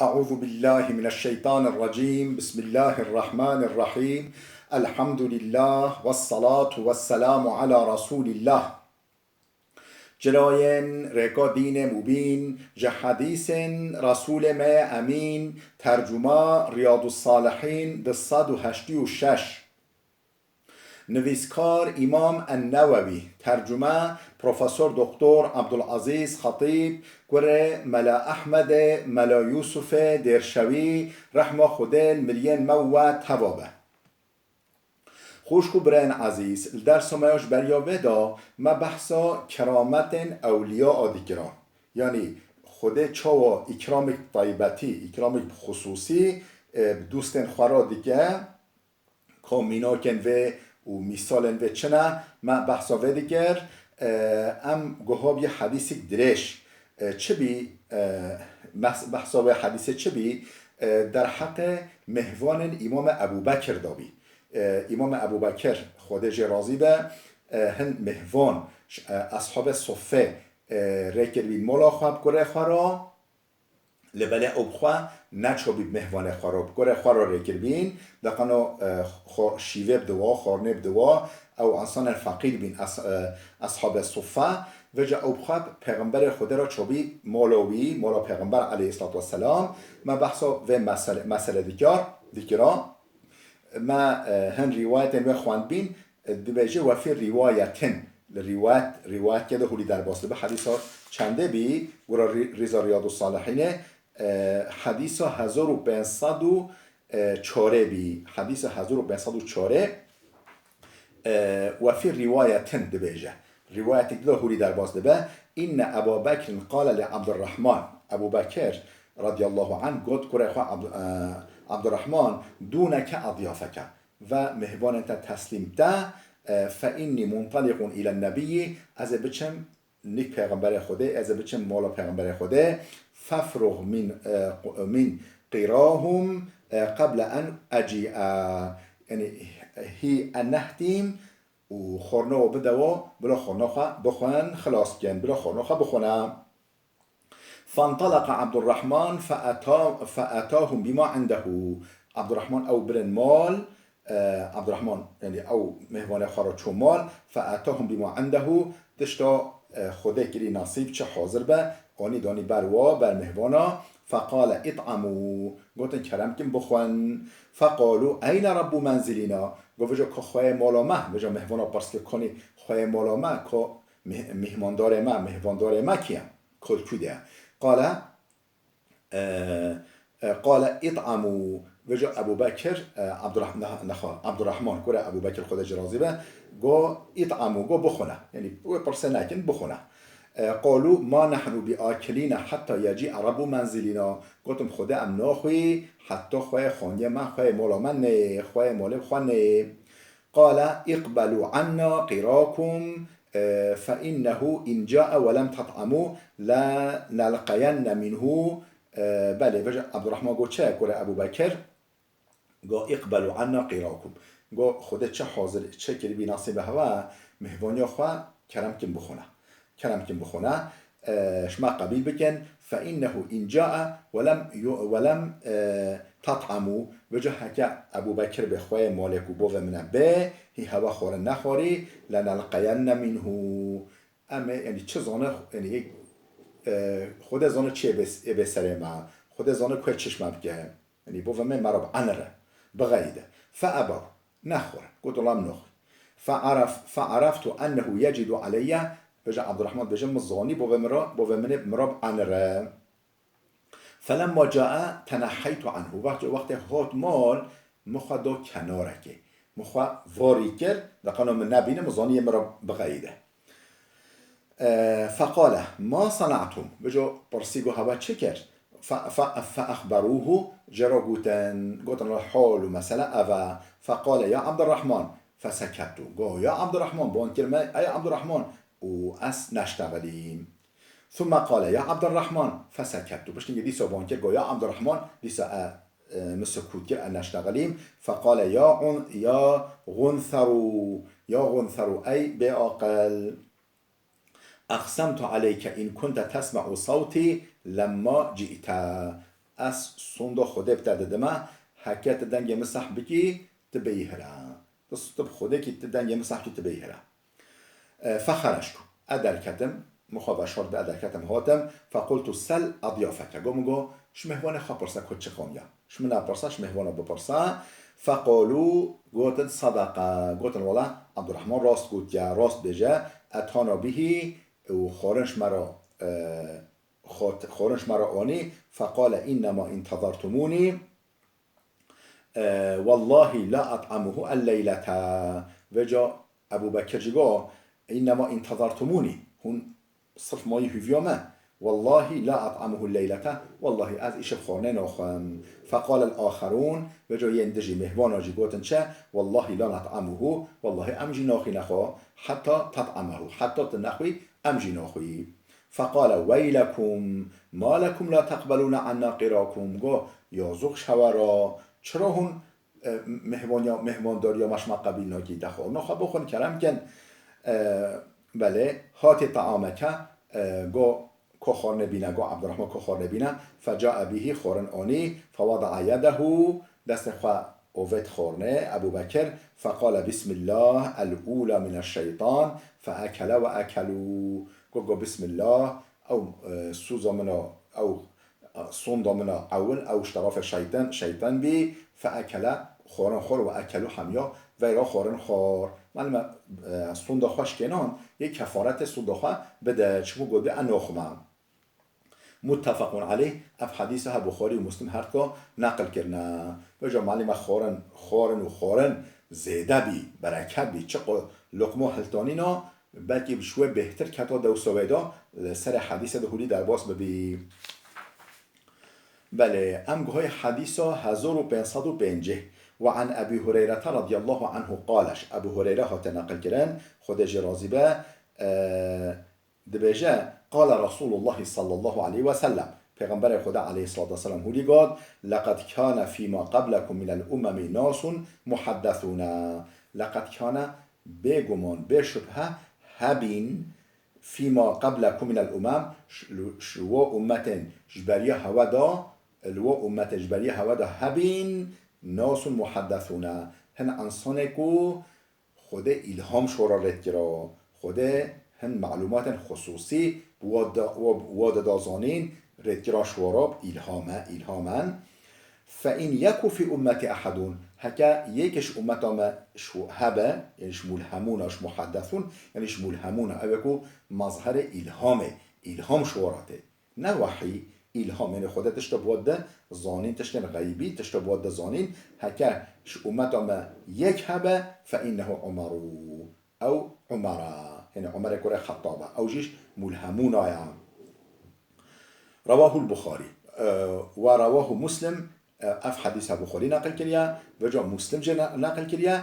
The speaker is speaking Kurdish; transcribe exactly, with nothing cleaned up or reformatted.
أعوذ بالله من الشيطان الرجيم. بسم الله الرحمن الرحيم. الحمد لله والصلاة والسلام على رسول الله. Cilayên rêka dînê mubîn, ji hedîsên Resûlê me yê Emîn, tercuma Riyadus Salihîn du sed û heştê û şeş. Nivîskar Îmam En-Newewî, tercume Profesor Doktor Abdulazîz Xetîb, kurê Mela Ehmedê, Mela Yûsufê Dêrşewî, rehma Xwedê li miriyên me û we teva be. Xwişk û birayên ezîz, li dersa me ya ji beriya vê de me behsa kerametên ewliya a dikira. Yanî Xwedê çawa îkramêk taybetî, îkramêk xusûsî, e, bi dostên xwe re dike, ka mînakên vê û mîsalên vê çi ne, me behsa vê dikir. E, em guha bî hedîsek dirêj. E, çi bî, e, behs-, behsa wê hedîsê çi bî? E, derheqê mêhvanên Îmamê Ebû Bekir de bî. E, Îmamê Ebû Bekir, Xwedê jê razî be, e, hin mêhvan, ş-, e, Eshabê Suffê, e, rê kiribî mala xwe bi kurê xwe re, Lê belê ew bi xwe neçabî bi mêhvanê xwe re, bi kurê xwe re rê kiribîn, deqeno, e, xwe şîvê bidiwa, xwarinê bidiwa, ew însanên feqîr bîn, es-, e, eshabê suffe, vêca ew bi xwe bi Pêxemberê Xwedê re çabî mala wî, mala Pêxember aleyhisselatu vesselam, me behsa vê mesele, mesele dikar, dikira. Me, e, hin rîwayetên wê xwendbîn, e, dibêje wefî rîwayetin. Li rîwayet, rîwayetke de hûlî derbas dibe. Hedîsa çendê bî, gura rî-, rîza Riyadu Salihînê, e, hedîsa hezar û pênc sed û çarê bî. Hedîsa hezar û pênc sed û çarê, e, wefî rîwayetin dibêje. Rîwayetek dide hûrî derbas dibe. Înne Eba Bekrin qale li Ebdurrahman. Ebû Bekir radiyallahu anh got kurê xwe Ebd-, e, Ebdurrahman, dûneke edyafeke. Ve mêhvanên te teslîm te, e, fe înnî muntalîqun îlen nebiyî, ez ê biçim nîk Pêxemberê Xwedê, ez ê biçim mala Pêxemberê Xwedê, fefrux min, e, qu-, min qîrahum, e, qeble en ecîe. Yanî hî enehtîm û xorna we bide we, bila xorna xwe bixwin, xilas kin, bila xorna xwe bixwine. Fentalaqa Abdurrahman feeta-, featahum bima indehu. Abdurrahman ew birin mal, e, Abdurrahman, yanî ew mêhvanê xwe re çû mal, featahum bima indehu, tişta, e, Xwedê kirî nasîb çi hazir be, anî danî ber wa, ber mêhvana, feqale it'amû, gotin kerem kin bixwin, feqalû eyne rebbu menzilîna, got vêca ka xweyê mala me, vêca mêhvana pirs kir kanî xweyê mala me, ka mih-, mîhmandarê me, mêhvandarê me kî ye? Kolkû de. Qale, e, e, qale it'amû. Vêca Ebû Bekir, e, Abdurrah-, ne-, nexa, Abdurrahman, kurê Ebû Bekir, Xwedê jê razî be, go it'amû, go bixwine. Yanî wê pirsê nekin, bixwine. E, qalû ma nehnu bi akilîne hetta yecî'e rebbu menzilîna. Gotim, Xwedê em naxwî, hetta xweyê xaniyê me, xweyê mala me nê, xweyê malê xwe nê. Qale, iqbelû anna qîrakum, e, fe innehu in cae ve lem tet'amû lenelqeyenne minhu. E, belê, vêca Abdurrahman got, çi kurê Ebû Bekir? Got, iqbelû anna qîrakum. Got, Xwedê çi hazir, çi kiribî nasîbe hewa, mêhvaniya xwe kerem kin bixwine. Kerem kin bixwine, e, şima qebîl bikin, fe innehu in cae ve lem yu-, ve lem, e, tat'amû, vêca heke Ebû Bekir bê xweyê malê ku bovê min e bê, hî hewa xwarin nexwarî, lenelqeyenne minhu. Em ê, yanî çi zane, yanî, e, Xwedê zane çi yê bê, yê bê serê me, Xwedê zane ku çi ji me bike. Yanî bovê me, me re bienire, bixeyide. Fe ebaw, nexwar. Got, wela em naxwin. Fe aref-, fe areftu ennehu yecidu aleyye. Vêca Abdurrahman dibêje, min zanî bovê min re, bovê min ê min re bienire. Felemma cae teneheytu anhu. Wextê, wextê hat mal, min xwe da kenarekê. Min xwe varî kir, deqeno min nebîne, min zanî yê min re bixeyide. E, feqale, ma sana'tum? Vêca pirsî, got, hewa çi kir? Fe, fe, feexberûhu, jê re gotin, gotin, hal û mesele ev e. Feqale, ya Abdurrahman, fesekettu. Got, ya Abdurrahman, ban kir me, ey Abdurrahman, û ez neştexilîm. Thumme qale, ya Abdurrahman, fesekettu. Piştî dîsa ban kir, got, ya Abdurrahman, dîsa e, e, min sukût kir, ez neştexilîm. Feqale, ya un-, ya guntheru, ya guntheru, ey bêaqil. Aqsemtu aleyke in kunte tesme'u sawtî lemma ci'te. Ez sonda Xwedê bi te didime, heke tu dengê min seh bikî, tu bêyî hira. Tu, tu bi Xwedê kî tu dengê min seh kî, tu bêyî hira. E, fexerejtu. Ez derketim, min xwe veşart, ez derketim hatim. Fequltu sel edyafeke. Got min, got, ji mêvanê xwe pirse ku çi qamiya. Ji min nepirse, ji mêvana bipirse. Feqalû, gotin, sedeqe. Gotin, wela, Ebdurrehman rast gotiye, rast bêje. Etana bihî, û xwarin ji me re, e, xwar-, xwarin ji me re anî. Feqale, innema intezertumûnî. E, wellahî la et'amuhu el-leylete. Vêca Ebû Bekir jî got, "Înnema intezertumûnî." Hûn sirf mayî hûviya me. "Wellahî la et'amuhu el-leylete." Wellahî ez îşev xwarinê naxwim. Feqale el-axerûn. Vêca yên dijî mêhvana jî gotin çi? "Wellahî la net'amuhu." Wellahî em jî naxwîne xwe. "Heta tet'amehu." Heta tu nexwî, em jî naxwî. Feqale, "Weylekum, ma lekum la teqbelûne anna qirakum." Go, yazok ji hewe re, çira hûn, e, mehvaniya, mehmandariya me ji me qebîl nakî, te xwarina xwe bixwin, kerem kin. E, belê, hatî taameke, e, go, ko xwarinê bîne, go Ebdurrehman ko xwarinê bîne, fecae bihî, xwarin anî, fewedaa yedehu, destê xwe Ovêt xornê Ebû Bekir, feqale, "Bismillah, el-ula mineşşeytan, feekele ve ekelû." Got, got, "Bismillah, ew, e, sûza min a, ew, e, sonda min a ewil, ew ji terefê şeytan, şeytan bî, feekele, xorin xor ve ekelû hemiya, veyra xorin xor." Malum e, sonda xwe şikênan, yê kefaretê sonda xwe bide, çimkû got, "Bê ez naxwime." Muttefequn aleyh, ev hedîsa he Buxarî û Muslim her du neqil kirine. Vêca malî me xwarin, xwarin û xwarin zêde bî, bereket bî. Çiqo luqma hiltanîna, belkî ji wê bêhtir keta dewsa wê de, li serê hedîsê de hûlî derbas bibî. Belê, em guhayê hedîsa hezar û pênc sed û pêncî. Ve an Ebî Hureyrete radiyallahu anhu qale, ji Ebû Hureyre hate neqil kirin, Xwedê jê razî be, e, Dibêje, "Qale Resûlullahî sallallahu aleyhi ve sellem." Pêxemberê Xweda aleyhissalatu vesselam hûlî got, "Leqed kâne fîma qeblekum minel umemi nasun muhaddesûne." Leqed kâne, bêguman, bê şubhe, hebîn, fîma qeblekum minel umem, ş-, li, ji wo ummetên ji beriya hewe de, li wo ummetên ji beriya hewe de hebîn, nasun muhaddesûne. Hin insanê ku Xwedê îlham ji we re rêdkira. Xwedê hin malûmatên xusûsî bi we da, we, we dida zanîn, rêdkira ji we re îlham e, îlham e. Fe in yeku fî ummetî ehedûn, heke yekê ji ummeta me ji hebe, yanî ji mulhemûna, ji muhaddesûn, yanî ji mulhemûna, ew ê ku mazherê îlhamê, îlham ji we re tê. Ne wehî, îlham, yanî Xwedê tişta bi we di zanîn, tiştên xeybî, tişta bi we di zanîn, heke ji ummeta me yek hebe, fe innehu Umaru. Ew Umar e. Yanî Umerê kurê Xettab e. Ew jî ji mulhemûna ye. Rawahul Buxarî. E, we rawahu Muslim, e, ev hedîsa Buxarî neqil kiriye, vêca Muslim jê ne-, neqil kiriye,